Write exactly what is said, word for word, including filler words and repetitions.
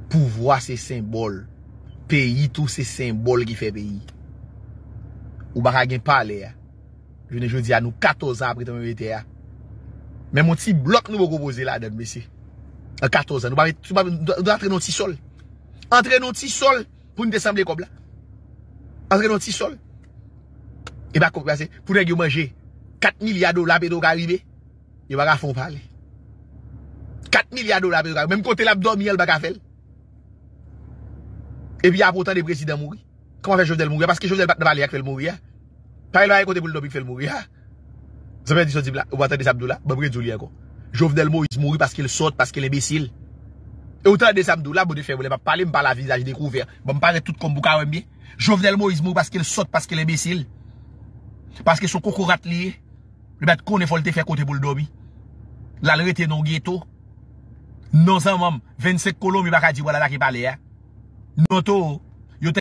Pouvwa se senbòl. Peyi tou se senbòl ki fè peyi. Ou pa ka gen palè a. Jounen jodi a, nou katòz an apre tranblemanntè a. Menm yon ti blòk nou poko poze ladan, mesye. An katòz an, nou pa met, nou pa, nou antre nan yon ti sòl. Antre nan yon ti sòl pou n te sanble kòb la. Antre nan yon ti sòl. E pa kòb la, se pou nèg yo manje. Kat milya dola Petro Karibe. Yo pa ka fè yon palè. Kat milya dola Petro Karibe. Menm kote l ap dòmi an, l pa ka fè l. Epi apre, w tande prezidan mouri. Kòman fè Jovenel mouri a? Paske Jovenel pa t nan palè a k fè l mouri a. Palè a pa gen kote pou l dòmi k fè l mouri a. Zanmi, di sa w di m la, ou pa tande sa m di w la? Ban m redi w li ankò. Jovenel Moïse mouri paske l sòt, paske l enbesil. E ou tande sa m di w la, Bondye fè m wè lè m ap pale, m pale a vizaj dekouvè. Ban m parèt tout kò m pou w ka wè m byen. Jovenel Moïse mouri paske l sòt, paske l enbesil. Paske se yon kokorat li ye. Li pa t konnen fò l te fè kote pou l dòmi. L al rete nan yon geto. Non zanmi m, vennsenk kolonbi pa ka di w al atake palè a. Non toro,